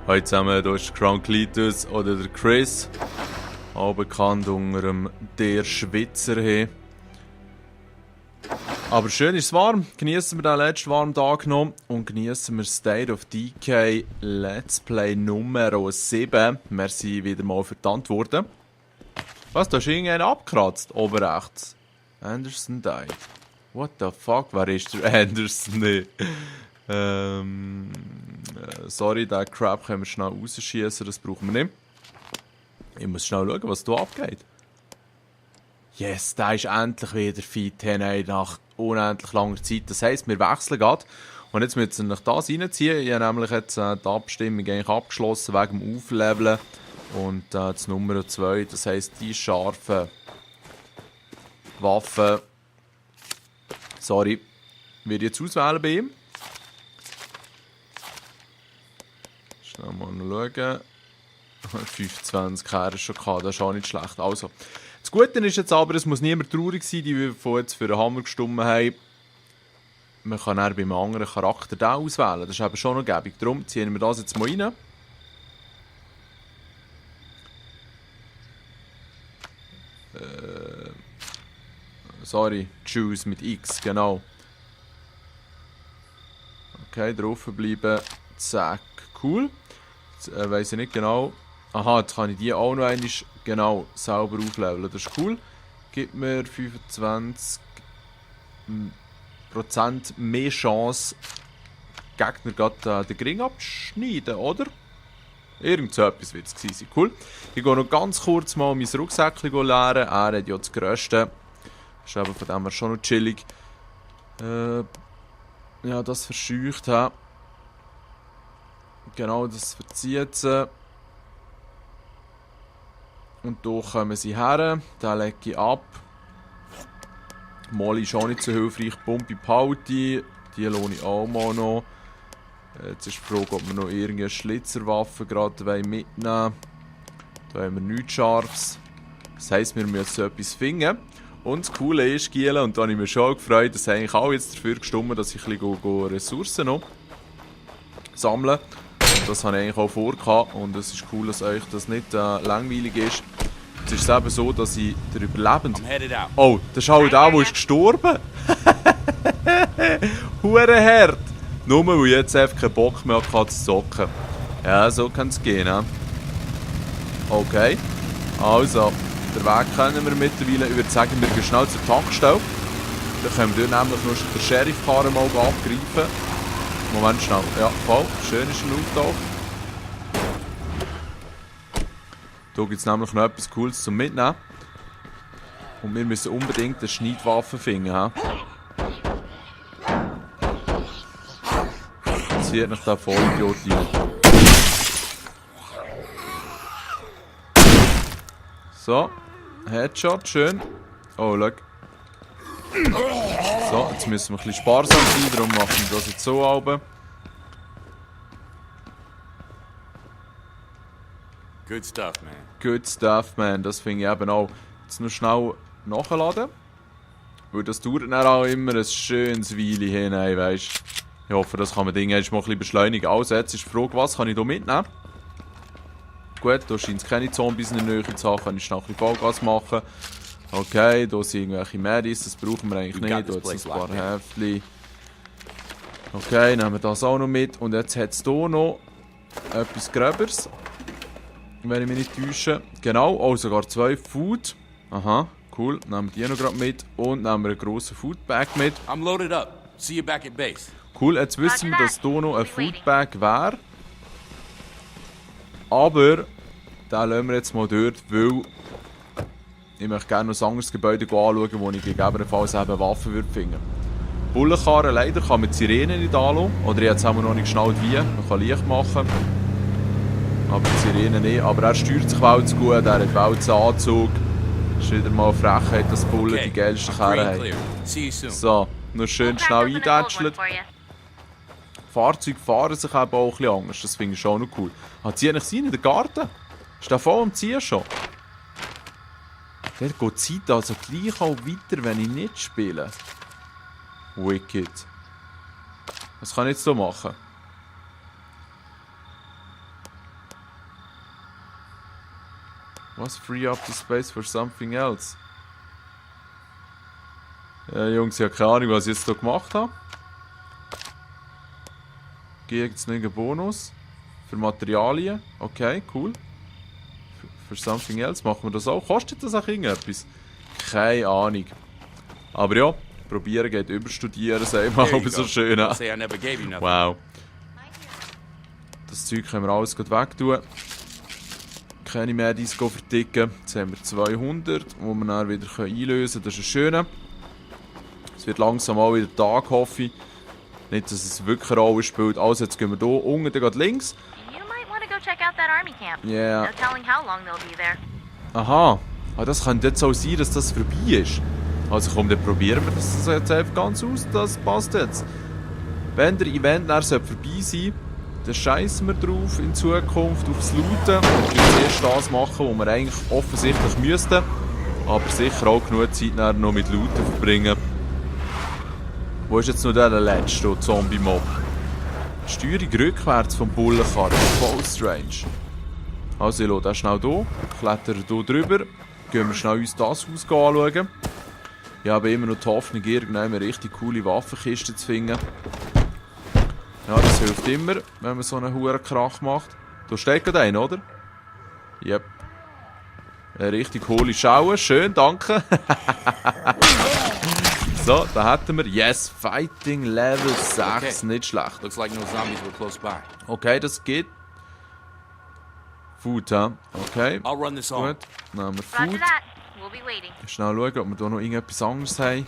Hallo zusammen, hier ist Cronklitus oder der Chris, auch bekannt unter dem Der Schwitzer. Hey. Aber schön ist es warm, genießen wir den letzten warmen Tag noch und genießen wir State of Decay Let's Play Nummer 7. Merci wieder mal für die Antworten. Was, da ist irgendeiner abgekratzt, oben rechts. Anderson died. What the fuck, wer ist der Anderson? Nee. Sorry, den Crap können wir schnell rausschießen, das brauchen wir nicht. Ich muss schnell schauen, was hier abgeht. Yes, der ist endlich wieder fit, hey, nach unendlich langer Zeit. Das heisst, wir wechseln gerade. Und jetzt müssen wir das reinziehen. Ich habe nämlich jetzt die Abstimmung eigentlich abgeschlossen wegen dem Aufleveln. Und das Nummer 2, das heisst, die scharfen Waffen. Sorry, werde ich jetzt auswählen bei ihm. Schnell mal schauen. 25 Kerne schon gehabt, das ist auch nicht schlecht. Also, das Gute ist jetzt aber, es muss niemand traurig sein, die von jetzt für den Hammer gestimmt haben. Man kann dann beim anderen Charakter den auswählen. Das ist eben schon noch gäbig. Darum ziehen wir das jetzt mal rein. Sorry, Choose mit X, genau. Okay, draufbleiben. Zack, cool. Jetzt weiss ich nicht genau. Aha, jetzt kann ich die auch noch einmal genau selber aufleveln. Das ist cool. Gibt mir 25% mehr Chance, Gegner gerade den Ring abschneiden, oder? Irgend so etwas wird es gewesen sein. Cool. Ich gehe noch ganz kurz mal mein Rucksäckchen leeren. Er hat ja das Größte. Ist aber von dem her schon noch chillig. Ja, das verscheucht. Genau, das verzieht sie. Und hier kommen sie her. Den lege ich ab. Molly ist auch nicht so hilfreich. Pumpe Pauti. Die lohne ich auch mal noch. Jetzt ist die Frage, ob wir noch irgendeine Schlitzerwaffe gerade mitnehmen wollen. Da haben wir nichts Scharfes. Das heisst, wir müssen etwas finden. Und das Coole ist, Giele, und da habe ich mich schon gefreut, dass eigentlich auch jetzt dafür gestimmt, dass ich ein bisschen Ressourcen noch sammeln. Und das habe ich eigentlich auch vorgehabt. Und es ist cool, dass euch das nicht langweilig ist. Es ist eben so, dass ich der Überlebende... Oh, das ist auch der ist gestorben. Hurenherd. Nur weil ich jetzt einfach keinen Bock mehr hatte zu zocken. Ja, so kann es gehen. Ne? Okay. Also, den Weg kennen wir mittlerweile. Ich würde sagen, wir gehen schnell zur Tankstelle. Dann können wir dort nämlich noch den Sheriff-Karren mal abgreifen. Moment schnell. Ja, voll. Schön ist er auftaucht. Hier gibt es nämlich noch etwas Cooles zum Mitnehmen. Und wir müssen unbedingt eine Schneidwaffe finden. He? Zieht nach der Vollidiot rein. So. Headshot, schön. Oh, schau. So, jetzt müssen wir ein bisschen sparsam sein, darum machen wir das jetzt so runter. Good stuff, man. Good stuff, man. Das finde ich eben auch. Jetzt nur schnell nachladen. Weil das dauert dann auch immer ein schönes Weile hinein, weißt. Ich hoffe, das kann man Dinge mal ein bisschen beschleunigen. Also, jetzt ist die Frage, was kann ich hier mitnehmen? Gut, da scheint es keine Zombies in der Nähe zu haben. Kann ich schnell ein bisschen Vollgas machen. Okay, hier sind irgendwelche Medis, das brauchen wir eigentlich nicht. Hier jetzt ein paar Häftchen. Okay, nehmen wir das auch noch mit. Und jetzt hat es hier noch etwas Gröberes. Wenn ich mich nicht täusche. Genau, oh, sogar 2 Food. Aha, cool. Nehmen wir die noch gerade mit. Und nehmen wir einen grossen Foodbag mit. I'm loaded up. See you back at base. Cool, jetzt wissen wir, dass hier noch ein Foodbag wäre. Aber den lassen wir jetzt mal dort, weil ich möchte gerne noch ein anderes Gebäude anschauen, wo ich gegebenenfalls eben Waffen würde finden. Bullenkarren leider kann man die Sirenen nicht anschauen. Oder jetzt haben wir noch nicht geschnallt wie. Man kann Licht machen. Aber die Sirenen nicht. Aber er steuert sich wel zu gut, er hat wel den Anzug. Das ist wieder mal eine Frechheit, dass Bullen die geilsten Karren haben. So, noch schön schnell eindätschelt. Fahrzeuge fahren sich eben auch ein bisschen anders, das finde ich schon noch cool. Zieh ich in den Garten? Ist der voll am Ziehen schon? Dort geht die Zeit also gleich auch weiter, wenn ich nicht spiele. Wicked. Was kann ich jetzt so machen? Was? Free up the space for something else? Ja, Jungs, ich habe keine Ahnung, was ich jetzt hier gemacht habe. Gibt es einen Bonus? Für Materialien? Okay, cool. Für something else machen wir das auch. Kostet das auch irgendetwas? Keine Ahnung. Aber ja, probieren geht über studieren, sagen wir aber so schön. Don't say I never gave you nothing. Wow. Das Zeug können wir alles gut wegtun. Keine Medis verticken. Jetzt haben wir 200, die wir dann wieder einlösen können. Das ist ein schöner. Es wird langsam auch wieder Tag, hoffe ich. Nicht, dass es wirklich eine Rolle spielt. Also, jetzt gehen wir hier unten, dann geht links. Ja. Yeah. Aha. Ah, das könnte jetzt auch sein, dass das vorbei ist. Also komm, dann probieren wir das jetzt einfach ganz aus. Das passt jetzt. Wenn der Event dann vorbei sein, dann scheißen wir drauf in Zukunft aufs Looten. Dann müssen wir erst das machen, was wir eigentlich offensichtlich müssten. Aber sicher auch genug Zeit noch mit Looten verbringen. Wo ist jetzt noch der letzte Zombie-Mob? Steuerung rückwärts vom Bullenkarren. Voll strange. Also ich lasse den schnell hier. Klettern hier drüber. Gehen wir schnell uns das Haus anschauen. Ich habe immer noch die Hoffnung, irgendwann eine richtig coole Waffenkiste zu finden. Ja, das hilft immer, wenn man so einen hohen Krach macht. Da steht gerade einer, oder? Yep. Eine richtig hohle Schaue. Schön, danke. So, da hätten wir. Yes, Fighting Level 6. Okay. Nicht schlecht. Looks like no zombies were close by. Okay, das geht. Food, ha? Okay. I'll run this on. Gut. Dann haben wir Food. Schnell schauen, ob wir hier noch irgendetwas anderes haben.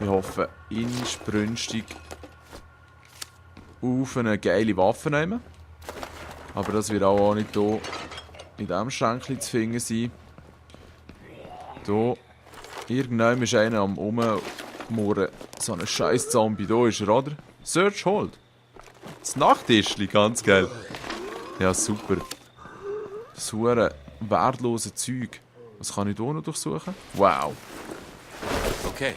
Ich hoffe inbrünstig auf eine geile Waffe nehmen. Aber das wird auch nicht hier in diesem Schränkchen zu finden sein. Hier. Irgendwann ist einer am Rumgemurren. So ein scheiß Zombie. Da ist er, oder? Search Hold. Das Nachttischli, ganz geil. Ja, super. Das hure wertlose Zeug. Was kann ich hier noch durchsuchen? Wow. Okay.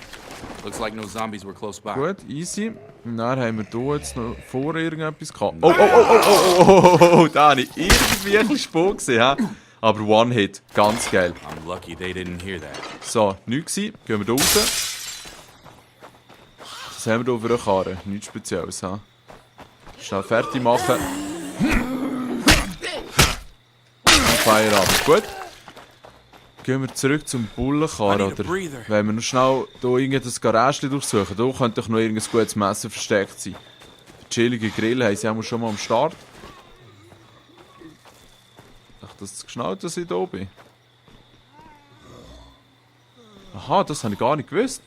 Looks like no zombies were close by. Gut, easy. Und dann haben wir hier jetzt noch vor irgendetwas gehabt. Oh, da habe ich irgendwie ein bisschen Spuk gesehen, hä? Aber One-Hit, ganz geil. I'm lucky they didn't hear that. So, nichts gewesen. Gehen wir da raus. Was haben wir hier für eine Karre? Nichts Spezielles, hä? Schnell fertig machen. Und Feierabend. Gut. Gehen wir zurück zum Bullenkarren, oder? Wenn wir noch schnell hier irgendein Garage durchsuchen. Hier könnte doch noch irgendein gutes Messer versteckt sein. Der chillige Grill haben sie auch schon mal am Start. Ach, das ist geschnallt, dass ich hier bin. Aha, das habe ich gar nicht gewusst.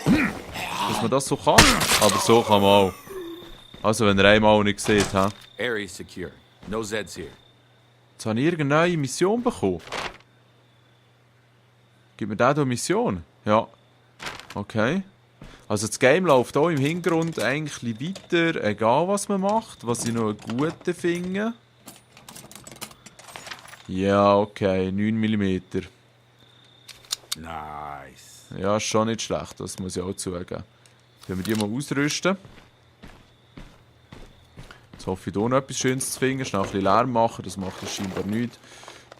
Dass man das so kann. Aber so kann man auch. Also, wenn ihr einmal nicht seht, hä? Area is secure. No Zeds here. Jetzt habe ich irgendeine neue Mission bekommen. Gib mir da eine Mission? Ja. Okay. Also das Game läuft hier im Hintergrund eigentlich weiter, egal was man macht. Was ich noch einen guten finde. Ja, okay. 9 mm. Nice. Ja, ist schon nicht schlecht, das muss ich auch zugeben. Wenn wir die mal ausrüsten. Jetzt hoffe ich, hier noch etwas Schönes zu finden. Schnell ein bisschen Lärm machen, das macht das scheinbar nichts.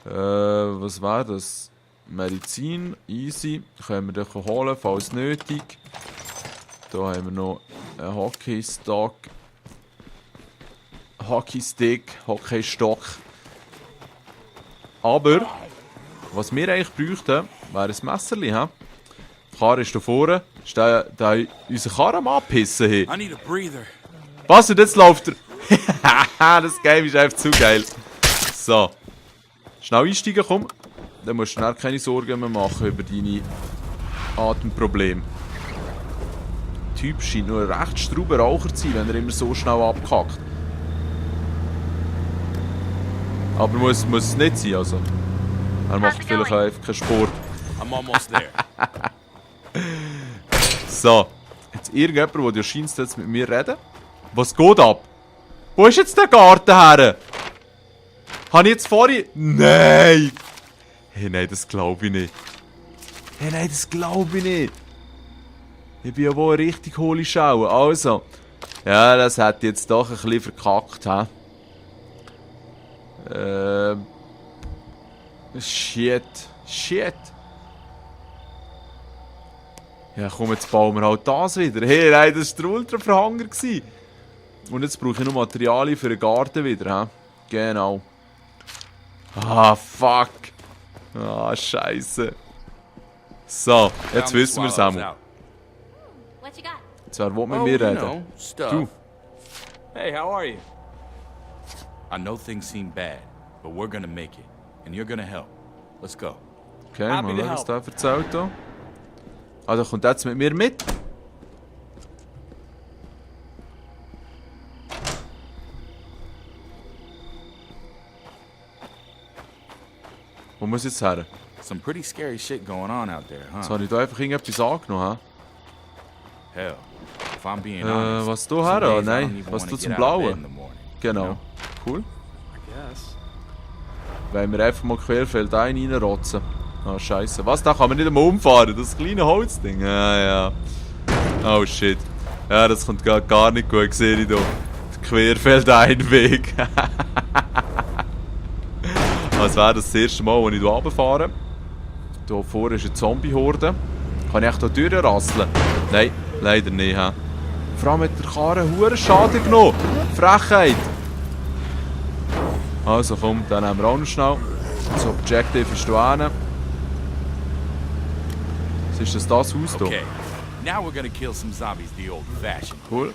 Was war das? Medizin, easy. Können wir dann holen, falls nötig. Hier haben wir noch einen Hockeystock. Hockeystock. Aber, was wir eigentlich bräuchten, wäre ein Messerli. Die Karre ist da vorne. Ist der unser Karren am Abpissen? I need a breather. Was? Und jetzt läuft er. Das Game ist einfach zu geil. So. Schnell einsteigen, komm. Dann musst du dann keine Sorgen mehr machen über deine Atemprobleme. Der Typ scheint nur ein recht strauber Raucher zu sein, wenn er immer so schnell abkackt. Aber muss es nicht sein, also. Er macht vielleicht einfach keinen Sport. I'm almost there. So. Jetzt irgendjemand, der dir scheint, jetzt mit mir reden. Was geht ab? Wo ist jetzt der Garten her? Habe ich jetzt vorhin... Nein! Hey, nein, das glaube ich nicht. Hey, nein, das glaube ich nicht. Ich bin ja wohl eine richtig hohle Schau. Also. Ja, das hat jetzt doch ein bisschen verkackt, hä? Shit. Shit. Ja, komm, jetzt bauen wir halt das wieder. Hey, nein, das war der Ultra-Verhanger. Und jetzt brauche ich noch Materialien für den Garten wieder, hä? Genau. Ah, fuck. Ah, scheiße. So, jetzt wissen wir es auch. What you got? Jetzt wer will mit mir reden? Du. Hey, how are you? I know things seem bad, but we're gonna make it. And you're gonna help. Let's go. Okay, mal schauen, was der erzählt hier. Ah, der kommt jetzt mit mir mit. Wo muss ich jetzt her? Some pretty scary shit going on out there, Jetzt huh? habe ich da einfach irgendetwas angenommen, Hell, if I'm being hä? honest, Was du some her? days I don't Nein, even was wanna du get zum out of bed Blauen? in the morning. Genau. Cool. I guess. Wenn wir einfach mal querfeld reinrotzen. Ah, scheiße. Was, da kann man nicht einmal umfahren? Das kleine Holzding? Ja. Oh, shit. Ja, das kommt gar nicht gut, sehe ich hier. Der Querfeldeinweg. Das wäre das erste Mal, als ich hier runterfahre. Hier vorne ist eine Zombie-Horde. Kann ich echt hier durchrasseln? Nein, leider nicht. He. Vor allem hat der Karre einen Schaden genommen. Frechheit. Also komm, dann nehmen wir auch noch schnell. Das Objective ist hier hinten. Was ist das Haus hier? Okay, now we're gonna kill some zombies the old-fashioned. Cool.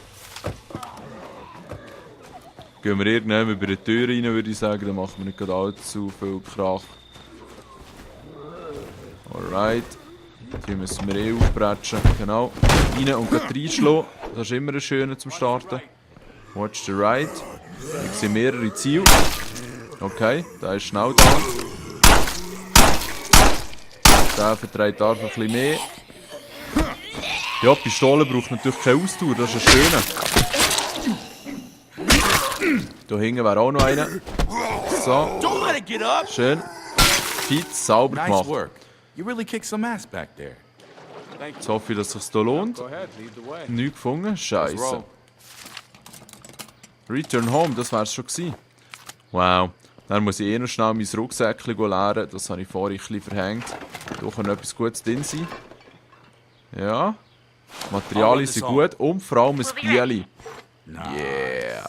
Gehen wir irgendwann über die Tür rein, würde ich sagen. Dann machen wir nicht gerade allzu viel Krach. Alright. Hier müssen wir eh aufbretschen. Genau. Rein und gleich reinschlagen. Das ist immer ein schöner zum Starten. Watch the right. Ich sehe mehrere Ziele. Okay, der ist schnell da. Der vertreibt einfach ein bisschen mehr. Ja, die Pistole braucht natürlich keine Ausdauer, das ist ein schöner. Da hinten wäre auch noch einer. So, Don't let it get up! schön. Fit, sauber Nice gemacht. work. You really kicked some ass back there. Jetzt hoffe ich, dass es sich hier lohnt. Go ahead, lead the way. Nichts gefunden? Let's Scheiße. roll. Return home, das wär's schon gewesen. Wow. Dann muss ich eh noch schnell mein Rucksäckchen leeren. Das habe ich vorhin ein bisschen verhängt. Da kann etwas Gutes drin sein. Ja. Materialien sind gut und vor allem ein Bieli. Yeah.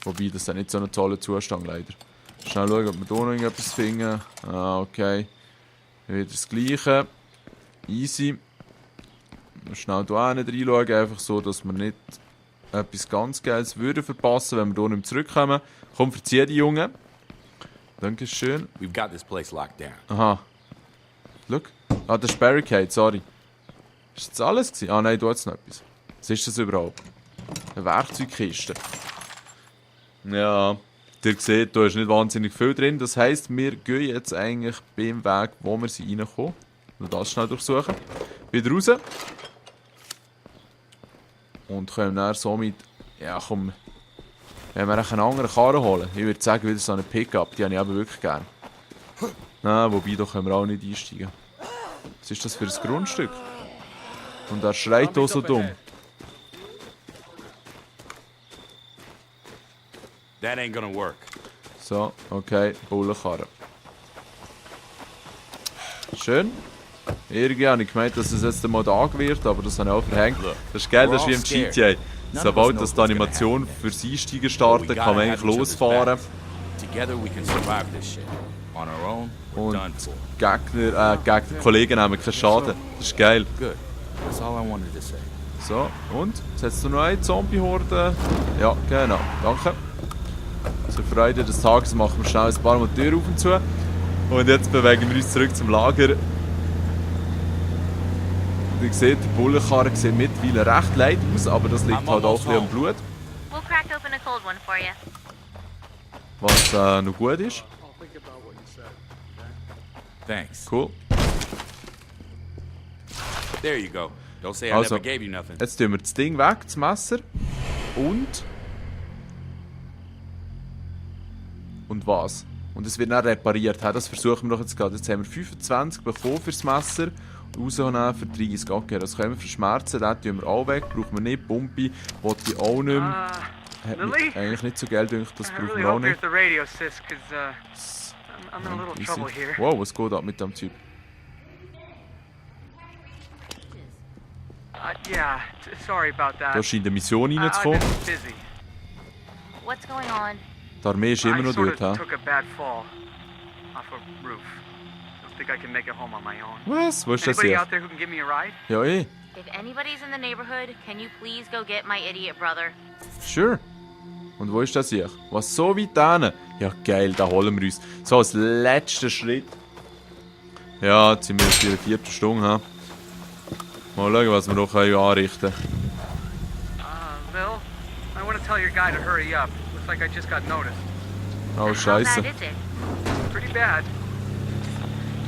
Wobei, das ist nicht so ein toller Zustand leider. Schnell schauen, ob wir hier noch irgendetwas finden. Ah, okay. Wieder das Gleiche. Easy. Schnell hier reinschauen, einfach so, dass wir nicht etwas ganz Geiles würden verpassen, wenn wir hier nicht mehr zurückkommen. Komm, verzieh die Jungen. Dankeschön. We've got this place locked down. Aha. Look. Ah, das ist Barricade, sorry. Ist das alles gewesen? Ah nein, du hast noch etwas. Was ist das überhaupt? Eine Werkzeugkiste. Ja, ihr seht, da ist nicht wahnsinnig viel drin. Das heisst, wir gehen jetzt eigentlich beim Weg, wo wir sind reinkommen. Nur das schnell durchsuchen. Wieder raus. Und können dann somit... Ja komm... Wenn wir einen anderen Karren holen, ich würde sagen, wieder so einen Pickup, die habe ich aber wirklich gerne. Nein, wobei, da können wir auch nicht einsteigen. Was ist das für ein Grundstück? Und er schreit auch so dumm. That ain't gonna work. So, okay, Bullenkarre. Schön. Irgendwie habe ich gemeint, dass es jetzt mal Tag wird, aber das habe ich auch verhängt. Das ist geil, das ist wie im GTA. Sobald das die Animation fürs Einsteigen startet, kann man eigentlich losfahren. Together we can survive this shit. On our own, we're done Und for. Gegner, Kollegen haben keinen Schaden. Das ist geil. Good. That's all I wanted to say. So, und? Setzt du noch eine Zombie-Horde? Ja, genau. Danke. Zur Freude des Tages machen wir schnell ein paar Mal die Tür auf und zu. Und jetzt bewegen wir uns zurück zum Lager. Und ihr seht, die Bullenkarre sieht mittlerweile recht leid aus, aber das liegt halt auch ein bisschen am Blut. We'll crack open a cold one for you. Was noch gut ist. I'll think about what you said. Thanks. Cool. There you go. Don't say I Also, never gave you nothing. jetzt tun wir das Ding weg, das Messer. Und was? Und es wird dann repariert. Das versuchen wir doch jetzt gerade. Jetzt haben wir 25 bekommen fürs Messer. Rausnehmen für 30. Okay, das können wir verschmerzen. Den tun wir auch weg. Brauchen wir nicht. Pumpe wollte ich auch nicht mehr. Hat Lily? mich eigentlich nicht so Geld, das I brauchen really wir auch hope you're nicht. at the radio, sis, because I'm in a little trouble here. Wow, was geht ab mit dem Typ? Yeah, sorry about that. Da scheint eine Mission I've reinzukommen. been busy. What's going on? Die Armee ist immer I noch sort dort, of hä? took a bad fall off a roof. Don't think I can make it home on my own. Was? Wo ist das Anybody hier? out there who can give me a ride? Ja, eh. If anybody's in the neighborhood, can you please go get my idiot brother? Sure. Und wo ist das hier? Was, so weit hin? Ja, geil, da holen wir uns. So, als letzter Schritt. Ja, jetzt sind wir jetzt in der 4. Stunde, hä? Mal schauen, was wir noch anrichten können. Bill, I want to tell your guy to hurry up. Looks like I just got noticed. Oh, How scheiße. bad is it? Pretty bad.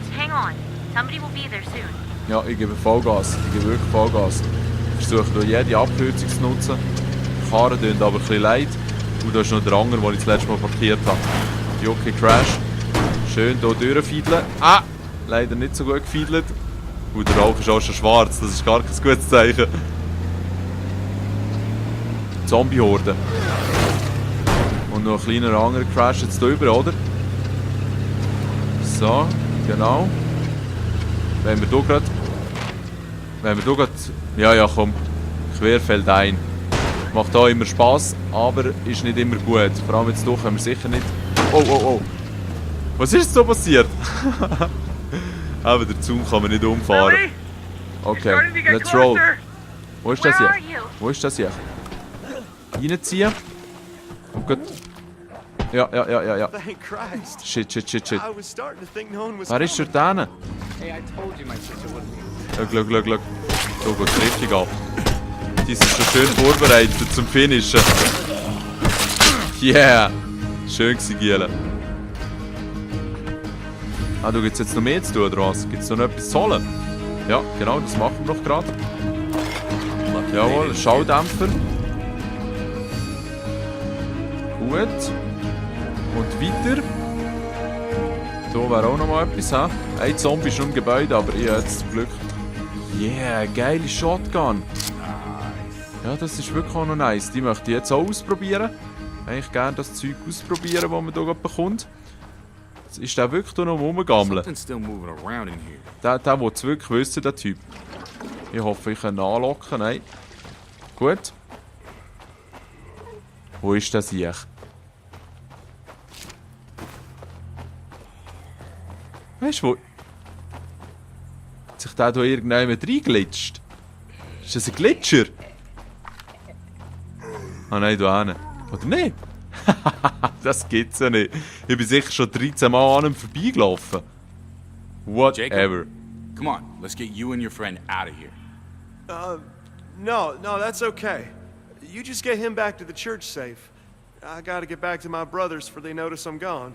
Just hang on. Somebody will be there soon. Ja, ich gebe Vollgas. Ich gebe wirklich Vollgas. Ich versuche durch jede Abkürzung zu nutzen. Die Karren tun aber ein bisschen leid. Und da ist noch der andere, den ich das letzte Mal parkiert habe. Jockey Crash. Schön hier durchfiedeln. Ah! Leider nicht so gut gefiedelt. Und der Rauch ist auch schon schwarz. Das ist gar kein gutes Zeichen. Zombie-Horde. Und noch ein kleiner anderer Crash jetzt drüber, oder? So, genau. Wenn wir hier gerade... Ja, komm. Querfeld ein. Macht auch immer Spass, aber ist nicht immer gut. Vor allem jetzt hier können wir sicher nicht... Oh. Was ist so passiert? Aber der Zaun kann man nicht umfahren. Billy, you're Okay, starting to get let's roll. closer. Wo ist Where das hier? are you? Wo ist das hier? Reinziehen. Und gut. Ja. Thank Christ. Shit. I was starting to think no one was Wer ist coming. dort hinten? Hey, I told you my sister wouldn't be. Schau. So geht es richtig ab. Die sind schon schön vorbereitet zum Finishen. Yeah! Schön gewesen, Giele. Ah, du gibt's jetzt noch mehr zu tun, oder was? Gibt's noch etwas zu holen? Ja, genau, das machen wir doch gerade. Jawohl, Schaudämpfer. Gut. Und weiter. Da wäre auch noch mal etwas, hä? Ein Zombie ist noch im Gebäude, aber ich habe jetzt zum Glück... Yeah, geile Shotgun. Ja, das ist wirklich auch noch nice. Die möchte ich jetzt auch ausprobieren. Eigentlich gerne das Zeug ausprobieren, das man hier gerade bekommt. Jetzt ist der wirklich hier noch rumgammeln. Something's still moving around in here. Der will es wirklich wissen, der Typ. Ich hoffe, ich kann ihn anlocken. Nein. Gut. Wo ist das hier? Weißt du, wo... Hat sich der hier irgendjemand reinglitscht? Ist das ein Glitscher? Ah nein, da hinten. Oder nicht? Das gibt's ja nicht. Ich bin sicher schon 13 Mal an ihm vorbeigelaufen. Whatever. Come on, let's get you and your friend out of here. No, that's okay. You just get him back to the church safe. I gotta get back to my brothers before they notice I'm gone.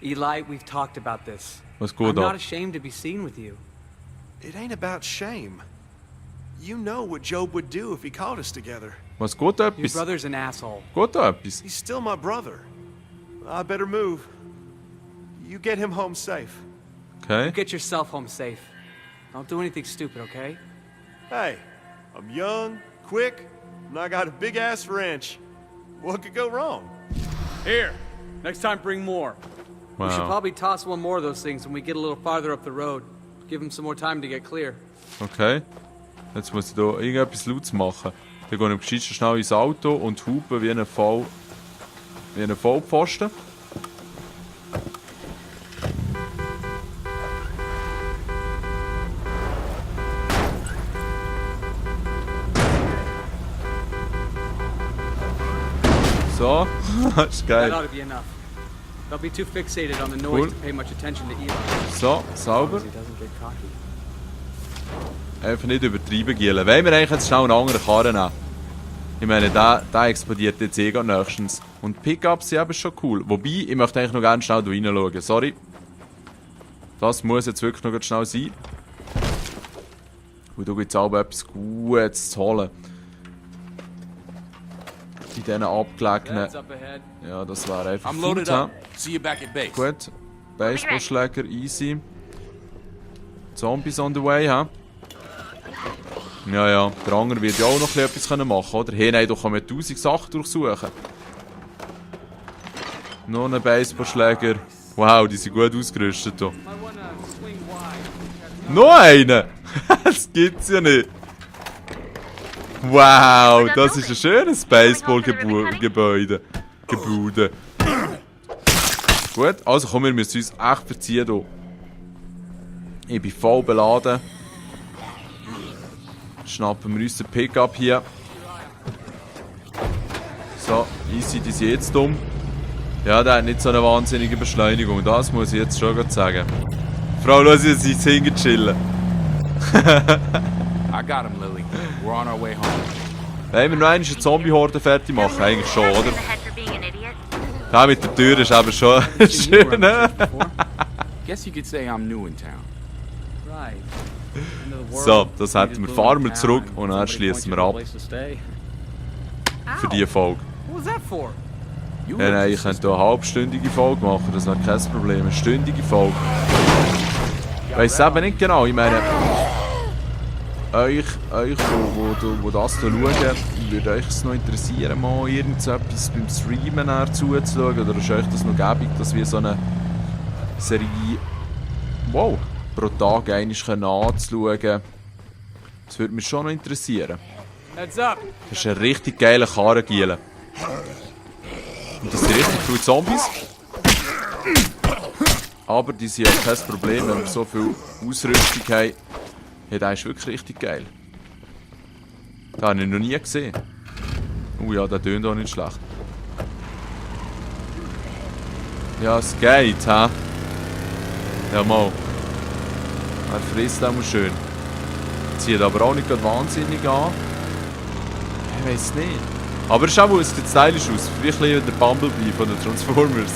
Eli, we've talked about this. Was I'm geht not ab? ashamed to be seen with you. It ain't about shame. You know what Job would do if he caught us together. Was geht da Your etwas? brother's an asshole. Geht da etwas? He's still my brother. I better move. You get him home safe. Okay. Get yourself home safe. Don't do anything stupid, okay? Hey, I'm young, quick, and I got a big ass wrench. What could go wrong? Here. Next time, bring more. We should Wow. probably toss one more of those things when we get a little farther up the road. Give him some more time to get clear. Okay. Jetzt muss ich hier irgendetwas laut machen. Dann gehe ich gescheit schnell ins Auto und hupe wie ein Vollpfosten. So, das ist That geil. ought to be enough. Don't be too fixated on the Cool. noise to pay much attention to Eli. So, sauber. He doesn't get cocky. Einfach nicht übertreiben, Gielen. Wollen wir eigentlich jetzt schnell einen anderen Karren nehmen? Ich meine, der explodiert jetzt eh gerade nächstens. Und Pickups sind eben schon cool. Wobei, ich möchte eigentlich noch gerne schnell da reinschauen. Sorry. Das muss jetzt wirklich noch ganz schnell sein. Und da gibt es aber etwas Gutes zu holen. In diesen abgelegenen... That's up ahead. Ja, das wäre einfach I'm loaded Food, up. hä? See you back at base. Gut. Baseballschläger, easy. Zombies on the way, hä? Ja, der andere wird ja auch noch etwas machen können, oder? Hey, nein, da kann man 1000 Sachen durchsuchen. Noch ein Baseballschläger. Wow, die sind gut ausgerüstet hier. Might wanna swing wide. Noch einen? Das gibt's ja nicht. Wow, das ist ein schönes Baseballgebäude. Gebäude. Gut, also komm, wir müssen uns echt verziehen hier. Ich bin voll beladen. Schnappen wir uns den Pickup hier. So, easy, die sind jetzt dumm. Ja, der hat nicht so eine wahnsinnige Beschleunigung, das muss ich jetzt schon sagen. Frau, lass uns jetzt hingehen chillen. I got him, Lily. We're on our way home. Wollen wir noch eine Zombie-Horde fertig machen? Eigentlich schon, oder? In the head for being an idiot. Ja, mit der Tür ist aber schon Seen you schön, around ne? here before. Guess you could say I'm new in town. Right. End of the world. So, das You hätten just wir. blew Fahren in wir town zurück and und dann somebody schließen points wir you ab to a place to stay. für diese Folge. What was that for? You Ja, look nein, ich könnte hier eine halbstündige Folge machen, das wäre kein Problem. Eine stündige Folge. Ich weiss eben nicht genau, ich meine... Euch wo das hier schauen, würde euch es noch interessieren, mal irgendetwas beim Streamen zuzuschauen? Oder ist euch das noch gäbig, dass wir so eine Serie... Wow! Pro Tag einmal anzuschauen? Das würde mich schon noch interessieren. Heads up. Das ist ein richtig geiler Karrengiele. Und das sind richtig viele Zombies. Aber die sind ja kein Problem, wenn wir so viel Ausrüstung haben. Ja, der ist wirklich richtig geil. Den habe ich noch nie gesehen. Ja, der tönt auch nicht schlecht. Ja, es geht, hä? Ja, mal. Er frisst auch mal schön. Zieht aber auch nicht gerade wahnsinnig an. Ich weiß nicht. Aber schau mal, es sieht stylisch aus. Vielleicht ein bisschen der Bumblebee von den Transformers.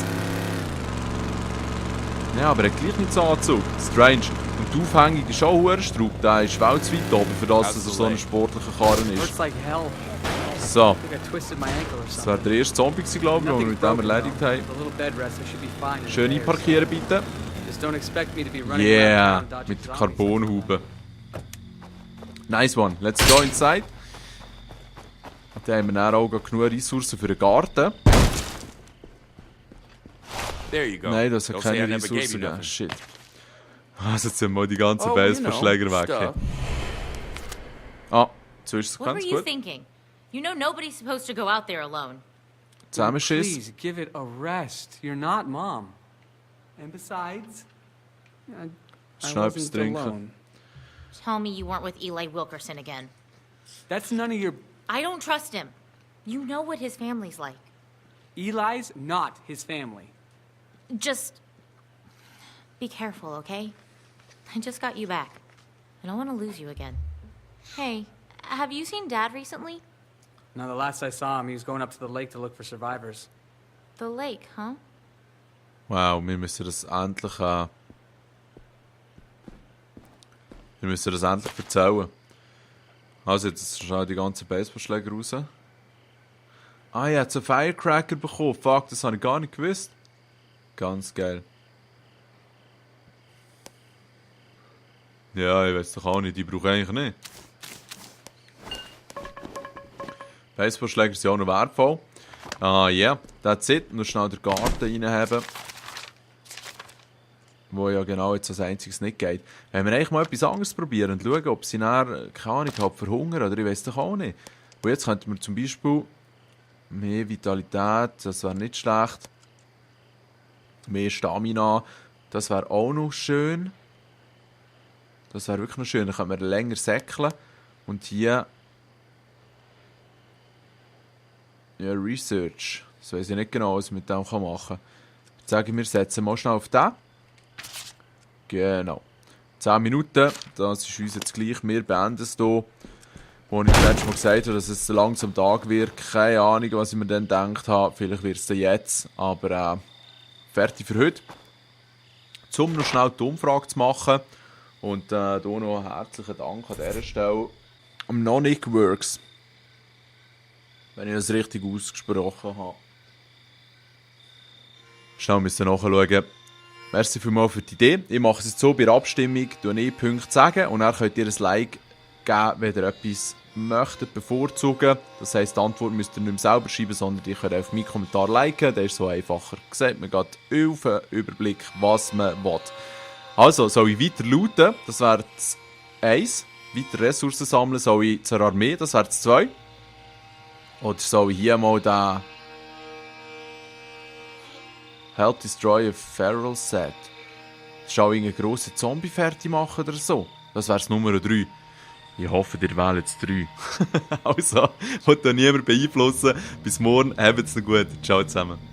Ja, aber er hat gleich nicht so Anzug. Strange. Und die Aufhängung ist auch verdammt. Der ist weltweit oben, für das, dass er so ein sportlicher Karren ist. Hurts like hell. So, I think I twisted my ankle or das something. war der erste Zombie, glaube ich, den wir Nothing's mit dem broken, erledigt though. haben. With a little bed rest, I should be fine in Schön the einparkieren, bitte. Just don't expect me to be running Yeah, around dodging mit der zombies. Carbonhaube. Nice one. Let's go inside. Da haben wir dann auch genug Ressourcen für den Garten. There you go. Nein, das hat Don't say I keine never gave you Ressourcen. Ja, nothing. shit. Also jetzt sind mal die ganzen Oh, Baseballschläger weg. stuff. Ah, so ist es What were ganz you gut. thinking? You know nobody's supposed to go out there alone. Zusammenschiss. Please, give it a rest. You're not Mom. And besides, I Schnell etwas wasn't trinken. alone. Tell me you weren't with Eli Wilkerson again. That's none of your... I don't trust him. You know what his family's like. Eli's not his family. Just be careful, okay? I just got you back. I don't want to lose you again. Hey, have you seen Dad recently? Now, the last I saw him, he was going up to the lake to look for survivors. The lake, huh? Wow, wir müssen das endlich wir müssen das endlich erzählen. Also jetzt schnell die ganzen Baseballschläger raus. Ah, ich habe so einen Firecracker bekommen. Fuck, das habe ich gar nicht gewusst. Ganz geil. Ja, ich weiß doch auch nicht, die brauche ich eigentlich nicht. Baseballschläger sind auch noch wertvoll. Ah, ja, yeah, that's it. Nur schnell den Garten reinhaben. Wo ja genau jetzt als einziges nicht geht. Wenn wir eigentlich mal etwas anderes probieren und schauen, ob sie nachher, keine Ahnung, halt verhungern oder ich weiß doch auch nicht. Und jetzt könnten wir zum Beispiel mehr Vitalität, das wäre nicht schlecht. Mehr Stamina, das wäre auch noch schön. Das wäre wirklich noch schön. Dann können wir länger säckeln. Und hier... Ja, Research. Das weiß ich nicht genau, was ich mit dem machen kann. Jetzt sage ich, wir setzen mal schnell auf den. Genau. 10 Minuten. Das ist uns jetzt gleich. Wir beenden es hier. Wo ich letztes Mal gesagt habe, dass es langsam Tag wird. Keine Ahnung, was ich mir dann gedacht habe. Vielleicht wird es dann jetzt. Aber fertig für heute. Um noch schnell die Umfrage zu machen. Und hier noch einen herzlichen Dank an dieser Stelle. Am Nonic Works. Wenn ich das richtig ausgesprochen habe. Schnell müssen wir nachschauen. Merci vielmals für die Idee. Ich mache es jetzt so, bei der Abstimmung sage ich Punkte sagen und dann könnt ihr ein Like geben, wenn ihr etwas möchtet bevorzugen. Das heisst, die Antwort müsst ihr nicht mehr selber schreiben, sondern ihr könnt auf meinen Kommentar liken. Der ist so einfacher. Seht man gerade auf den Überblick, was man will. Also, soll ich weiter looten? Das wäre das 1. Weiter Ressourcen sammeln soll ich zur Armee, das wäre das 2. Oder soll ich hier mal den Help Destroy a Feral Set. Soll ich einen grossen Zombie fertig machen oder so? Das wäre das Nummer 3. Ich hoffe, ihr wählt das 3. Also, ich will da niemand beeinflussen. Bis morgen, habt's noch gut. Ciao zusammen.